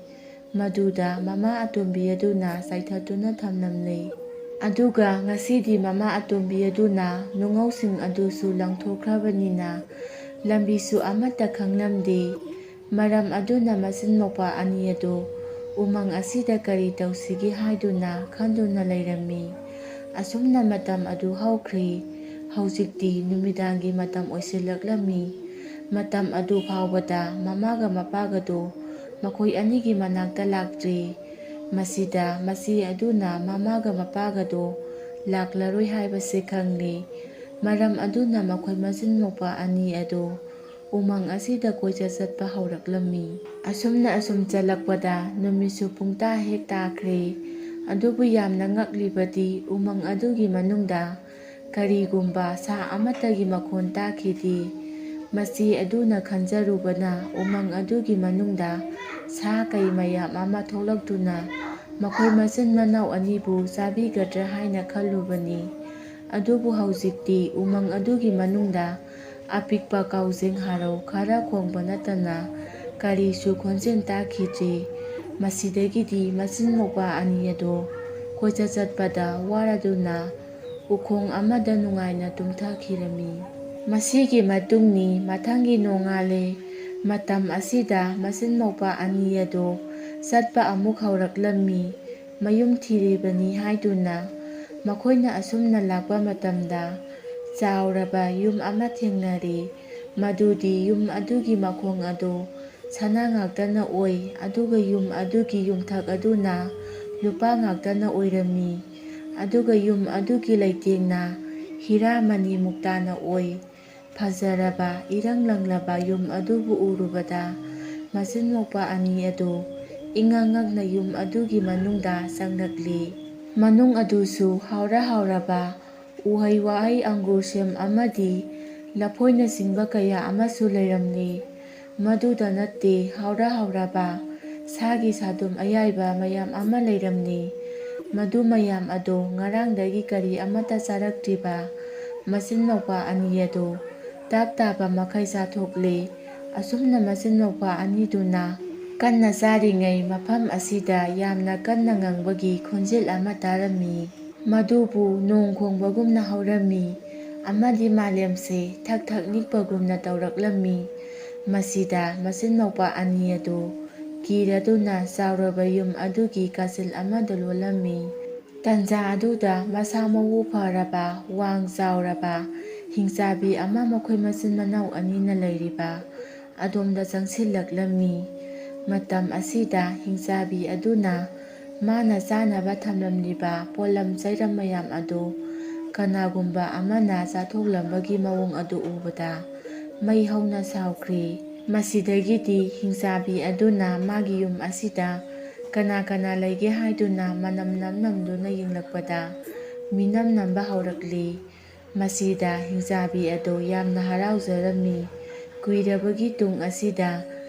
ꯃꯗꯨꯗ ꯃꯃꯥ ꯑꯇꯣꯝꯕꯤ ꯑꯗꯨꯅ ꯆꯥꯏꯊꯗꯨꯅ ꯊꯝꯂꯝꯂꯦ꯫ ꯑꯗꯨꯒ ꯉꯁꯤꯗꯤ ꯃꯃꯥ ꯑꯇꯣꯝꯕꯤ ꯑꯗꯨꯅ ꯅꯨꯡꯉꯧꯁꯤꯡ ꯑꯗꯨꯁꯨ ꯂꯪꯊꯣꯛꯈ꯭ꯔꯕꯅꯤꯅ ꯂꯝꯕꯤꯁꯨ ꯑꯃꯠꯇ ꯈꯪꯂꯝꯗꯦ꯫ ꯃꯔꯝ ꯑꯗꯨꯅ ꯃꯆꯤꯟ ꯃꯧꯄ꯭ꯋꯥ ꯑꯅꯤ ꯑꯗꯨ ꯎꯃꯪ ꯑꯁꯤꯗ ꯀꯔꯤ ꯇꯧꯁꯤꯒꯦ ꯍꯥꯏꯗꯨꯅ ꯈꯟꯗꯨꯅ ꯂꯩꯔꯝꯃꯤ꯫ ꯑꯁꯨꯝꯅ ꯃꯇꯝ ꯑꯗꯨ ꯍꯧꯈ꯭ꯔꯦ꯫ ꯍꯧꯖꯤꯛꯇꯤ ꯅꯨꯃꯤꯗꯥꯡꯒꯤ ꯃꯇꯝ ꯑꯣꯏꯁꯤꯜꯂꯛꯂꯝꯃꯤ꯫ ꯃꯇꯝ ꯑꯗꯨ ꯐꯥꯎꯕꯗ ꯃꯃꯥꯒ ꯃꯄꯥꯒꯗꯨ ꯃꯈꯣꯏ ꯑꯅꯤꯒꯤ ꯃꯅꯥꯛꯇ ꯂꯥꯛꯇ꯭ꯔꯤ꯫ ꯃꯁꯤꯗ ꯃꯆꯦ ꯑꯗꯨꯅ ꯃꯃꯥꯒ ꯃꯄꯥꯒꯗꯨ ꯂꯥꯛꯂꯔꯣꯏ ꯍꯥꯏꯕꯁꯤ ꯈꯪꯂꯤ꯫ ꯃꯔꯝ ꯑꯗꯨꯅ ꯃꯈꯣꯏ ꯃꯆꯤꯟ ꯃꯧꯄ꯭ꯋꯥ ꯑꯅꯤ ꯑꯗꯨ ꯎꯃꯪ ꯑꯁꯤꯗ ꯀꯣꯏꯆꯠ ꯆꯠꯄ ꯍꯧꯔꯛꯂꯝꯃꯤ꯫ ꯑꯁꯨꯝꯅ ꯑꯁꯨꯝ ꯆꯠꯂꯛꯄꯗ ꯅꯨꯃꯤꯠꯁꯨ ꯄꯨꯡꯇꯥ ꯍꯦꯛ ꯇꯥꯈ꯭ꯔꯦ꯫ ꯑꯗꯨꯕꯨ ꯌꯥꯝꯅ ꯉꯛꯂꯤꯕꯗꯤ ꯎꯃꯪ ꯑꯗꯨꯒꯤ ꯃꯅꯨꯡꯗ ꯀꯔꯤꯒꯨꯝꯕ ꯁꯥ ꯑꯃꯠꯇꯒꯤ ꯃꯈꯣꯟ ꯇꯥꯈꯤꯗꯦ꯫ ꯃꯆꯦ ꯑꯗꯨꯅ ꯈꯟꯖꯔꯨꯕꯅ ꯎꯃꯪ ꯑꯗꯨꯒꯤ ꯃꯅꯨꯡꯗ ꯁꯥ ꯀꯩ ꯃꯌꯥꯝ ꯑꯃ ꯊꯣꯛꯂꯛꯇꯨꯅ ꯃꯈꯣꯏ ꯃꯆꯤꯟ ꯃꯅꯥꯎ ꯑꯅꯤꯕꯨ ꯆꯥꯕꯤꯒꯗ꯭ꯔꯥ ꯍꯥꯏꯅ ꯈꯜꯂꯨꯕꯅꯤ꯫ ꯑꯗꯨꯕꯨ ꯍꯧꯖꯤꯛꯇꯤ ꯎꯃꯪ ꯑꯗꯨꯒꯤ ꯃꯅꯨꯡꯗ ꯑꯄꯤꯛꯄ ꯀꯥꯎꯖꯦꯡ ꯍꯥꯔꯧ ꯈꯔ ꯈꯣꯡꯕ ꯅꯠꯇꯅ ꯀꯔꯤꯁꯨ ꯈꯣꯟꯖꯦꯜ ꯇꯥꯈꯤꯗ꯭ꯔꯤ꯫ ꯃꯁꯤꯗꯒꯤꯗꯤ ꯃꯆꯤꯟ ꯃꯧꯄ꯭ꯋꯥ ꯑꯅꯤ ꯑꯗꯨ ꯀꯣꯏꯆꯠ ꯆꯠꯄꯗ ꯋꯥꯔꯗꯨꯅ ꯎꯈꯣꯡ ꯑꯃꯗ ꯅꯨꯡꯉꯥꯏꯅ ꯇꯨꯝꯊꯈꯤꯔꯝꯃꯤ꯫ ꯃꯁꯤꯒꯤ ꯃꯇꯨꯡꯅꯤ ꯃꯊꯪꯒꯤ ꯅꯣꯡꯉꯥꯜꯂꯦ꯫ ꯃꯇꯝ ꯑꯁꯤꯗ ꯃꯆꯤꯟ ꯃꯧꯄ꯭ꯋꯥ ꯑꯅꯤ ꯑꯗꯨ ꯆꯠꯄ ꯑꯃꯨꯛ ꯍꯧꯔꯛꯂꯝꯃꯤ꯫ ꯃꯌꯨꯝ ꯊꯤꯔꯤꯕꯅꯤ ꯍꯥꯏꯗꯨꯅ ꯃꯈꯣꯏꯅ ꯑꯁꯨꯝꯅ ꯂꯥꯛꯄ ꯃꯇꯝꯗ ꯆꯥꯎꯔꯕ ꯌꯨꯝ ꯑꯃ ꯊꯦꯡꯅꯔꯦ꯫ ꯃꯗꯨꯗꯤ ꯌꯨꯝ ꯑꯗꯨꯒꯤ ꯃꯈꯣꯡ ꯑꯗꯨ ꯁꯅꯥ ꯉꯥꯛꯇꯅ ꯑꯣꯏ, ꯑꯗꯨꯒ ꯌꯨꯝ ꯑꯗꯨꯒꯤ ꯌꯨꯝꯊꯛ ꯑꯗꯨꯅ ꯂꯨꯄꯥ ꯉꯥꯛꯇꯅ ꯑꯣꯏꯔꯝꯃꯤ꯫ ꯑꯗꯨꯒ ꯌꯨꯝ ꯑꯗꯨꯒꯤ ꯂꯩꯇꯦꯡꯅ ꯍꯤꯔꯥ ꯃꯅꯤ ꯃꯨꯛꯇꯥꯅ ꯑꯣꯏ꯫ ꯐꯖꯔꯕ ꯏꯔꯪ ꯂꯪꯂꯕ ꯌꯨꯝ ꯑꯗꯨꯕꯨ ꯎꯔꯨꯕꯗ ꯃꯆꯤꯟ ꯃꯧꯄ꯭ꯋꯥ ꯑꯅꯤ ꯑꯗꯨ ꯏꯉꯛ ꯉꯛꯅ ꯌꯨꯝ ꯑꯗꯨꯒꯤ ꯃꯅꯨꯡꯗ ꯆꯪꯂꯛꯂꯤ꯫ ꯃꯅꯨꯡ ꯑꯗꯨꯁꯨ ꯍꯥꯎꯔ ꯍꯥꯎꯔꯕ ꯎꯍꯩ ꯋꯥꯍꯩ, ꯑꯪꯒꯨꯔ, ꯁꯦꯝ ꯑꯃꯗꯤ ꯂꯐꯣꯏꯅꯆꯤꯡꯕ ꯀꯌꯥ ꯑꯃꯁꯨ ꯂꯩꯔꯝꯂꯤ꯫ ꯃꯗꯨꯗ ꯅꯠꯇꯦ, ꯍꯥꯎꯔ ꯍꯥꯎꯔꯕ ꯁꯥꯒꯤ ꯁꯥꯗꯨꯝ ꯑꯌꯥꯏꯕ ꯃꯌꯥꯝ ꯑꯃ ꯂꯩꯔꯝꯂꯤ꯫ ꯃꯗꯨ ꯃꯌꯥꯝ ꯑꯗꯣ ꯉꯔꯥꯡꯗꯒꯤ ꯀꯔꯤ ꯑꯃꯠꯇ ꯆꯥꯔꯛꯇ꯭ꯔꯤꯕ ꯃꯆꯤꯟ ꯃꯧꯄ꯭ꯋꯥ ꯑꯅꯤ ꯑꯗꯣ ꯇꯥꯞ ꯇꯥꯕ ꯃꯈꯩ ꯆꯥꯊꯣꯛꯂꯦ꯫ ꯑꯁꯨꯝꯅ ꯃꯆꯤꯟ ꯃꯧꯄ꯭ꯋꯥ ꯑꯅꯤꯗꯨꯅ ꯀꯟꯅ ꯆꯥꯔꯤꯉꯩ ꯃꯐꯝ ꯑꯁꯤꯗ ꯌꯥꯝꯅ ꯀꯟꯅ ꯉꯪꯕꯒꯤ ꯈꯣꯟꯖꯦꯜ ꯑꯃ ꯇꯥꯔꯝꯃꯤ꯫ ꯃꯗꯨꯕꯨ ꯅꯣꯡ ꯈꯣꯡꯕꯒꯨꯝꯅ ꯍꯧꯔꯝꯃꯤ ꯑꯃꯗꯤ ꯃꯥꯂꯦꯝꯁꯦ ꯊꯛ ꯊꯛ ꯅꯤꯛꯄꯒꯨꯝꯅ ꯇꯧꯔꯛꯂꯝꯃꯤ꯫ ꯃꯁꯤꯗ ꯃꯆꯤꯟ ꯃꯧꯄ꯭ꯋꯥ ꯑꯅꯤ ꯑꯗꯨ ꯀꯤꯔꯗꯨꯅ ꯆꯥꯎꯔꯕ ꯌꯨꯝ ꯑꯗꯨꯒꯤ ꯀꯥꯆꯤꯜ ꯑꯃꯗ ꯂꯣꯜꯂꯝꯃꯤ꯫ ꯇꯟꯖꯥ ꯑꯗꯨꯗ ꯃꯁꯥ ꯃꯎ ꯐꯔꯕ, ꯋꯥꯡ ꯆꯥꯎꯔꯕ ꯍꯤꯡꯆꯥꯕꯤ ꯑꯃ ꯃꯈꯣꯏ ꯃꯆꯤꯟ ꯃꯅꯥꯎ ꯑꯅꯤꯅ ꯂꯩꯔꯤꯕ ꯑꯗꯣꯝꯗ ꯆꯪꯁꯤꯜꯂꯛꯂꯝꯃꯤ꯫ ꯃꯇꯝ ꯑꯁꯤꯗ ꯍꯤꯡꯆꯥꯕꯤ ꯑꯗꯨꯅ ꯃꯥꯅ ꯆꯥꯅꯕ ꯊꯝꯂꯝꯂꯤꯕ ꯄꯣꯠꯂꯝ ꯆꯩꯔꯝ ꯃꯌꯥꯝ ꯑꯗꯨ ꯀꯅꯥꯒꯨꯝꯕ ꯑꯃꯅ ꯆꯥꯊꯣꯛꯂꯝꯕꯒꯤ ꯃꯑꯣꯡ ꯑꯗꯨ ꯎꯕꯗ ꯃꯩ ꯍꯧꯅ ꯁꯥꯎꯈ꯭ꯔꯤ꯫ ꯃꯁꯤꯗꯒꯤꯗꯤ ꯍꯤꯡꯆꯥꯕꯤ ꯑꯗꯨꯅ ꯃꯥꯒꯤ ꯌꯨꯝ ꯑꯁꯤꯗ ꯀꯅꯥ ꯀꯅꯥ ꯂꯩꯒꯦ ꯍꯥꯏꯗꯨꯅ ꯃꯅꯝ ꯅꯝ ꯅꯝꯗꯨꯅ ꯌꯦꯡꯂꯛꯄꯗ ꯃꯤꯅꯝ ꯅꯝꯕ ꯍꯧꯔꯛꯂꯤ꯫ ꯃꯁꯤꯗ ꯍꯤꯡꯆꯥꯕꯤ ꯑꯗꯨ ꯌꯥꯝꯅ ꯍꯔꯥꯎꯖꯔꯝꯃꯤ꯫ ꯀꯨꯏꯔꯕꯒꯤ ꯇꯨꯡ ꯑꯁꯤꯗ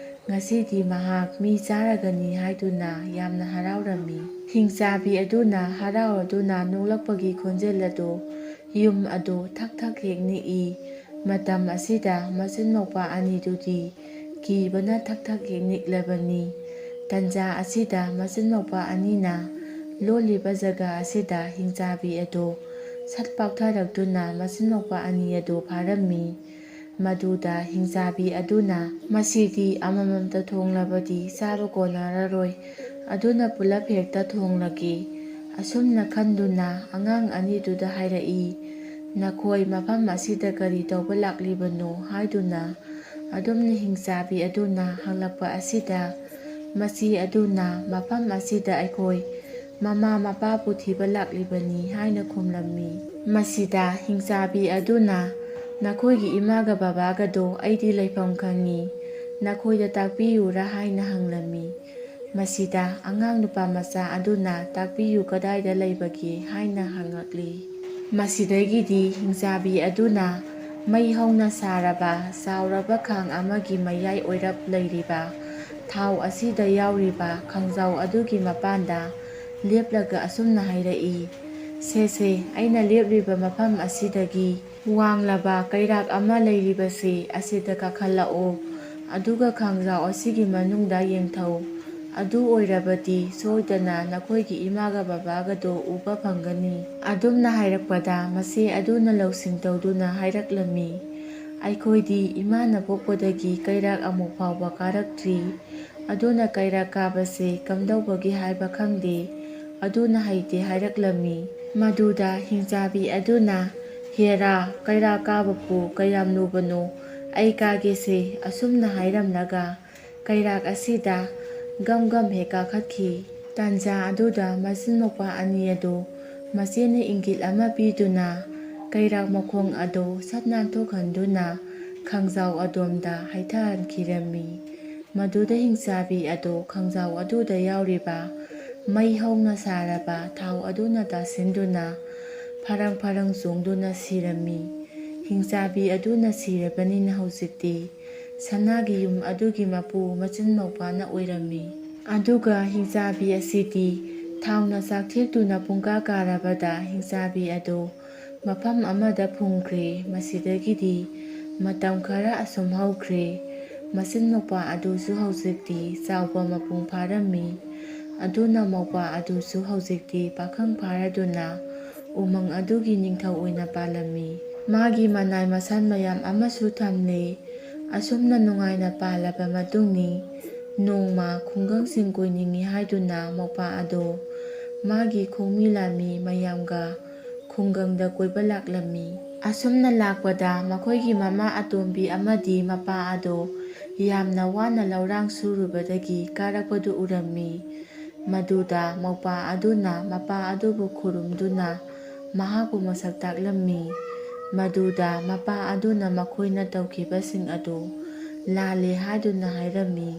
ꯉꯁꯤꯗꯤ ꯃꯍꯥꯛ ꯃꯤ ꯆꯥꯔꯒꯅꯤ ꯍꯥꯏꯗꯨꯅ ꯌꯥꯝꯅ ꯍꯔꯥꯎꯔꯝꯃꯤ꯫ ꯍꯤꯡꯆꯥꯕꯤ ꯑꯗꯨꯅ ꯍꯔꯥꯎꯔꯗꯨꯅ ꯅꯣꯛꯂꯛꯄꯒꯤ ꯈꯣꯟꯖꯦꯜ ꯑꯗꯨ ꯌꯨꯝ ꯑꯗꯨ ꯊꯛ ꯊꯛ ꯍꯦꯛ ꯅꯤꯛꯏ꯫ ꯃꯇꯝ ꯑꯁꯤꯗ ꯃꯆꯤꯟ ꯃꯧꯄ꯭ꯋꯥ ꯑꯅꯤꯗꯨꯗꯤ ꯀꯤꯕꯅ ꯊꯛ ꯊꯛ ꯍꯦꯛ ꯅꯤꯛꯂꯕꯅꯤ꯫ ꯇꯟꯖꯥ ꯑꯁꯤꯗ ꯃꯆꯤꯟ ꯃꯧꯄ꯭ꯋꯥ ꯑꯅꯤꯅ ꯂꯣꯜꯂꯤꯕ ꯖꯒꯥ ꯑꯁꯤꯗ ꯍꯤꯡꯆꯥꯕꯤ ꯑꯗꯨ ꯁꯠ ꯄꯥꯛꯊꯔꯛꯇꯨꯅ ꯃꯆꯤꯟ ꯃꯧꯄ꯭ꯋꯥ ꯑꯅꯤ ꯑꯗꯨ ꯐꯥꯔꯝꯃꯤ꯫ ꯃꯗꯨꯗ ꯍꯤꯡꯆꯥꯕꯤ ꯑꯗꯨꯅ, "ꯃꯁꯤꯗꯤ ꯑꯃꯃꯝꯇ ꯊꯣꯡꯂꯕꯗꯤ ꯆꯥꯕ ꯀꯣꯟꯅꯔꯔꯣꯏ, ꯑꯗꯨꯅ ꯄꯨꯂꯞ ꯍꯦꯛꯇ ꯊꯣꯡꯂꯒꯦ"꯫ ꯑꯁꯨꯝꯅ ꯈꯟꯗꯨꯅ ꯑꯉꯥꯡ ꯑꯅꯤꯗꯨꯗ ꯍꯥꯏꯔꯛꯏ, "ꯅꯈꯣꯏ ꯃꯐꯝ ꯑꯁꯤꯗ ꯀꯔꯤ ꯇꯧꯕ ꯂꯥꯛꯂꯤꯕꯅꯣ?" ꯍꯥꯏꯗꯨꯅ꯫ ꯑꯗꯨꯝꯅ ꯍꯤꯡꯆꯥꯕꯤ ꯑꯗꯨꯅ ꯍꯪꯂꯛꯄ ꯑꯁꯤꯗ, "ꯃꯆꯦ ꯑꯗꯨꯅ ꯃꯐꯝ ꯑꯁꯤꯗ ꯑꯩꯈꯣꯏ ꯃꯃꯥ ꯃꯄꯥꯕꯨ ꯊꯤꯕ ꯂꯥꯛꯂꯤꯕꯅꯤ" ꯍꯥꯏꯅ ꯈꯨꯝꯂꯝꯃꯤ꯫ ꯃꯁꯤꯗ ꯍꯤꯡꯆꯥꯕꯤ ꯑꯗꯨꯅ, "ꯅꯈꯣꯏꯒꯤ ꯏꯃꯥꯒ ꯕꯕꯥꯒꯗꯣ ꯑꯩꯗꯤ ꯂꯩꯐꯝ ꯈꯪꯉꯤ, ꯅꯈꯣꯏꯗ ꯇꯥꯛꯄꯤꯌꯨꯔꯥ?" ꯍꯥꯏꯅ ꯍꯪꯂꯝꯃꯤ꯫ ꯃꯁꯤꯗ ꯑꯉꯥꯡ ꯅꯨꯄꯥ ꯃꯆꯥ ꯑꯗꯨꯅ, "ꯇꯥꯛꯄꯤꯌꯨ, ꯀꯗꯥꯏꯗ ꯂꯩꯕꯒꯦ?" ꯍꯥꯏꯅ ꯍꯪꯂꯛꯂꯤ꯫ ꯃꯁꯤꯗꯒꯤꯗꯤ ꯍꯤꯡꯆꯥꯕꯤ ꯑꯗꯨꯅ ꯃꯩ ꯍꯧꯅ ꯁꯥꯔꯕ ꯆꯥꯎꯔꯕ ꯈꯥꯡ ꯑꯃꯒꯤ ꯃꯌꯥꯏ ꯑꯣꯏꯔꯞ ꯂꯩꯔꯤꯕ ꯊꯥꯎ ꯑꯁꯤꯗ ꯌꯥꯎꯔꯤꯕ ꯈꯥꯡꯖꯥꯎ ꯑꯗꯨꯒꯤ ꯃꯄꯥꯟꯗ ꯂꯦꯞꯂꯒ ꯑꯁꯨꯝꯅ ꯍꯥꯏꯔꯛꯏ, "ꯁꯦ ꯁꯦ, ꯑꯩꯅ ꯂꯦꯞꯂꯤꯕ ꯃꯐꯝ ꯑꯁꯤꯗꯒꯤ ꯋꯥꯡꯂꯕ ꯀꯩꯔꯥꯛ ꯑꯃ ꯂꯩꯔꯤꯕꯁꯤ ꯑꯁꯤꯗ ꯀꯥꯈꯠꯂꯛꯎ꯫ ꯑꯗꯨꯒ ꯈꯥꯡꯖꯥꯎ ꯑꯁꯤꯒꯤ ꯃꯅꯨꯡꯗ ꯌꯦꯡꯊꯧ꯫ ꯑꯗꯨ ꯑꯣꯏꯔꯕꯗꯤ ꯁꯣꯏꯗꯅ ꯅꯈꯣꯏꯒꯤ ꯏꯃꯥꯒ ꯕꯕꯥꯒꯗꯣ ꯎꯕ ꯐꯪꯒꯅꯤ꯫" ꯑꯗꯨꯝꯅ ꯍꯥꯏꯔꯛꯄꯗ ꯃꯆꯦ ꯑꯗꯨꯅ ꯂꯧꯁꯤꯡ ꯇꯧꯗꯨꯅ ꯍꯥꯏꯔꯛꯂꯝꯃꯤ, "ꯑꯩꯈꯣꯏꯗꯤ ꯏꯃꯥꯅ ꯄꯣꯛꯄꯗꯒꯤ ꯀꯩꯔꯥꯛ ꯑꯃꯨꯛ ꯐꯥꯎꯕ ꯀꯥꯔꯛꯇ꯭ꯔꯤ꯫ ꯑꯗꯨꯅ ꯀꯩꯔꯥꯛ ꯀꯥꯕꯁꯦ ꯀꯝꯗꯧꯕꯒꯦ ꯍꯥꯏꯕ ꯈꯪꯗꯦ꯫ ꯑꯗꯨꯅ ꯍꯩꯇꯦ" ꯍꯥꯏꯔꯛꯂꯝꯃꯤ꯫ ꯃꯗꯨꯗ ꯍꯤꯡꯆꯥꯕꯤ ꯑꯗꯨꯅ, "ꯍꯦꯔꯥ, ꯀꯩꯔꯥꯛ ꯀꯥꯕꯕꯨ ꯀꯌꯥꯝ ꯂꯨꯕꯅꯣ? ꯑꯩ ꯀꯥꯒꯦꯁꯦ" ꯑꯁꯨꯝꯅ ꯍꯥꯏꯔꯝꯂꯒ ꯀꯩꯔꯥꯛ ꯑꯁꯤꯗ ꯒꯝ ꯒꯝ ꯍꯦꯛ ꯀꯥꯈꯠꯈꯤ꯫ ꯇꯥꯟꯖꯥ ꯑꯗꯨꯗ ꯃꯆꯤꯟ ꯃꯧꯄ꯭ꯋꯥ ꯑꯅꯤ ꯑꯗꯨ ꯃꯆꯦꯅ ꯏꯪꯒꯤꯠ ꯑꯃ ꯄꯤꯗꯨꯅ ꯀꯩꯔꯥꯛ ꯃꯈꯣꯡ ꯑꯗꯨ ꯁꯠ ꯅꯥꯟꯊꯣꯛꯍꯟꯗꯨꯅ ꯈꯥꯡꯖꯥꯎ ꯑꯗꯣꯝꯗ ꯍꯩꯊꯍꯟꯈꯤꯔꯝꯃꯤ꯫ ꯃꯗꯨꯗ ꯍꯤꯡꯆꯥꯕꯤ ꯑꯗꯨ ꯈꯥꯡꯖꯥꯎ ꯑꯗꯨꯗ ꯌꯥꯎꯔꯤꯕ ꯃꯩ ꯍꯧꯅ ꯁꯥꯔꯕ ꯊꯥꯎ ꯑꯗꯨꯅ ꯇꯥꯁꯤꯟꯗꯨꯅ ꯐꯔꯪ ꯐꯔꯪ ꯆꯣꯡꯗꯨꯅ ꯁꯤꯔꯝꯃꯤ꯫ ꯍꯤꯡꯆꯥꯕꯤ ꯑꯗꯨꯅ ꯁꯤꯔꯕꯅꯤꯅ ꯍꯧꯖꯤꯛꯇꯤ ꯁꯅꯥꯒꯤ ꯌꯨꯝ ꯑꯗꯨꯒꯤ ꯃꯄꯨ ꯃꯆꯤꯟ ꯃꯧꯄ꯭ꯋꯥꯅ ꯑꯣꯏꯔꯝꯃꯤ꯫ ꯑꯗꯨꯒ ꯍꯤꯡꯆꯥꯕꯤ ꯑꯁꯤꯗꯤ ꯊꯥꯎꯅ ꯆꯥꯛꯊꯦꯛꯇꯨꯅ ꯄꯨꯡꯀꯥ ꯀꯥꯔꯕꯗ ꯍꯤꯡꯆꯥꯕꯤ ꯑꯗꯨ ꯃꯐꯝ ꯑꯃꯗ ꯐꯨꯝꯈ꯭ꯔꯦ꯫ ꯃꯁꯤꯗꯒꯤꯗꯤ ꯃꯇꯝ ꯈꯔ ꯑꯁꯨꯝ ꯍꯧꯈ꯭ꯔꯦ꯫ ꯃꯆꯤꯟ ꯃꯧꯄ꯭ꯋꯥ ꯑꯗꯨꯁꯨ ꯍꯧꯖꯤꯛꯇꯤ ꯆꯥꯎꯕ ꯃꯄꯨꯡ ꯐꯥꯔꯝꯃꯤ꯫ ꯑꯗꯨꯅ ꯃꯧꯄ꯭ꯋꯥ ꯑꯗꯨꯁꯨ ꯍꯧꯖꯤꯛꯇꯤ ꯄꯥꯈꯪ ꯐꯥꯔꯗꯨꯅ ꯎꯃꯪ ꯑꯗꯨꯒꯤ ꯅꯤꯡꯊꯧ ꯑꯣꯏꯅ ꯄꯥꯜꯂꯝꯃꯤ꯫ ꯃꯥꯒꯤ ꯃꯅꯥꯏ ꯃꯁꯟ ꯃꯌꯥꯝ ꯑꯃꯁꯨ ꯊꯝꯂꯦ꯫ ꯑꯁꯨꯝꯅ ꯅꯨꯡꯉꯥꯏꯅ ꯄꯥꯜꯂꯕ ꯃꯇꯨꯡꯅꯤ ꯅꯣꯡꯃ ꯈꯨꯡꯒꯪꯁꯤꯡ ꯀꯣꯏꯅꯤꯡꯏ ꯍꯥꯏꯗꯨꯅ ꯃꯧꯄ꯭ꯋꯥ ꯑꯗꯣ ꯃꯥꯒꯤ ꯈꯣꯡꯃꯤ ꯂꯥꯟꯃꯤ ꯃꯌꯥꯝꯒ ꯈꯨꯡꯒꯪꯗ ꯀꯣꯏꯕ ꯂꯥꯛꯂꯝꯃꯤ꯫ ꯑꯁꯨꯝꯅ ꯂꯥꯛꯄꯗ ꯃꯈꯣꯏꯒꯤ ꯃꯃꯥ ꯑꯇꯣꯝꯕꯤ ꯑꯃꯗꯤ ꯃꯄꯥ ꯑꯗꯣ ꯌꯥꯝꯅ ꯋꯥꯅ ꯂꯧꯔꯥꯡ ꯁꯨꯔꯨꯕꯗꯒꯤ ꯀꯥꯔꯛꯄꯗꯨ ꯎꯔꯝꯃꯤ꯫ ꯃꯗꯨꯗ ꯃꯧꯄ꯭ꯋꯥ ꯑꯗꯨꯅ ꯃꯄꯥ ꯑꯗꯨꯕꯨ ꯈꯨꯔꯨꯝꯗꯨꯅ ꯃꯍꯥꯛꯄꯨ ꯃꯁꯛ ꯇꯥꯛꯂꯝꯃꯤ꯫ ꯃꯗꯨꯗ ꯃꯄꯥ ꯑꯗꯨꯅ ꯃꯈꯣꯏꯅ ꯇꯧꯈꯤꯕꯁꯤꯡ ꯑꯗꯨ ꯂꯥꯜꯂꯦ ꯍꯥꯏꯗꯨꯅ ꯍꯥꯏꯔꯝꯃꯤ꯫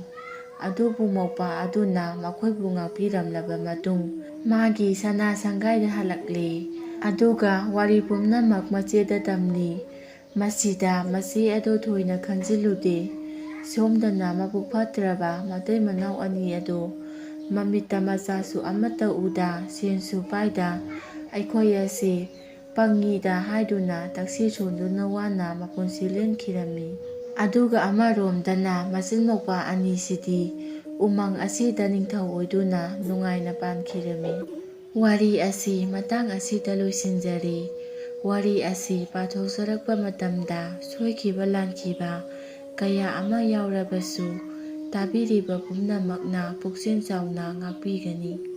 ꯑꯗꯨꯕꯨ ꯃꯧꯄ꯭ꯋꯥ ꯑꯗꯨꯅ ꯃꯈꯣꯏꯕꯨ ꯉꯥꯛꯄꯤꯔꯝꯂꯕ ꯃꯇꯨꯡ ꯃꯥꯒꯤ ꯁꯅꯥ ꯁꯪꯒꯥꯏꯗ ꯍꯜꯂꯛꯂꯦ꯫ ꯑꯗꯨꯒ ꯋꯥꯔꯤ ꯄꯨꯝꯅꯃꯛ ꯃꯆꯦꯗ ꯇꯝꯂꯤ꯫ ꯃꯁꯤꯗ ꯃꯆꯦ ꯑꯗꯨ ꯊꯣꯏꯅ ꯈꯟꯖꯤꯜꯂꯨꯗꯦ꯫ ꯁꯣꯝꯗꯅ ꯃꯕꯨꯛ ꯐꯠꯇ꯭ꯔꯕ ꯃꯇꯩ ꯃꯅꯥꯎ ꯑꯅꯤ ꯑꯗꯨ ꯃꯃꯤꯠꯇ ꯃꯆꯥꯁꯨ ꯑꯃꯠꯇ ꯎꯗ ꯁꯦꯟꯁꯨ ꯄꯥꯏꯗ ꯑꯩꯈꯣꯏ ꯑꯁꯤ ꯄꯪꯉꯤꯗ ꯍꯥꯏꯗꯨꯅ ꯇꯛꯁꯤ ꯁꯣꯟꯗꯨꯅ ꯋꯥꯅ ꯃꯄꯨꯟꯁꯤ ꯂꯦꯟꯈꯤꯔꯝꯃꯤ꯫ ꯑꯗꯨꯒ ꯑꯃꯔꯣꯝꯗꯅ ꯃꯆꯤꯟ ꯃꯧꯄꯥ ꯑꯅꯤꯁꯤꯗꯤ ꯎꯃꯪ ꯑꯁꯤꯗ ꯅꯤꯡꯊꯧ ꯑꯣꯏꯗꯨꯅ ꯅꯨꯡꯉꯥꯏꯅ ꯄꯥꯟꯈꯤꯔꯝꯃꯤ꯫ ꯋꯥꯔꯤ ꯑꯁꯤ ꯃꯇꯥꯡ ꯑꯁꯤꯗ ꯂꯣꯏꯁꯤꯟꯖꯔꯦ꯫ ꯋꯥꯔꯤ ꯑꯁꯤ ꯄꯥꯊꯣꯛꯆꯔꯛꯄ ꯃꯇꯝꯗ ꯁꯣꯏꯈꯤꯕ ꯂꯥꯟꯈꯤꯕ ꯀꯌꯥ ꯑꯃ ꯌꯥꯎꯔꯕꯁꯨ ꯇꯥꯕꯤꯔꯤꯕ ꯄꯨꯝꯅꯃꯛꯅ ꯄꯨꯛꯆꯦꯜ ꯆꯥꯎꯅ ꯉꯥꯛꯄꯤꯒꯅꯤ꯫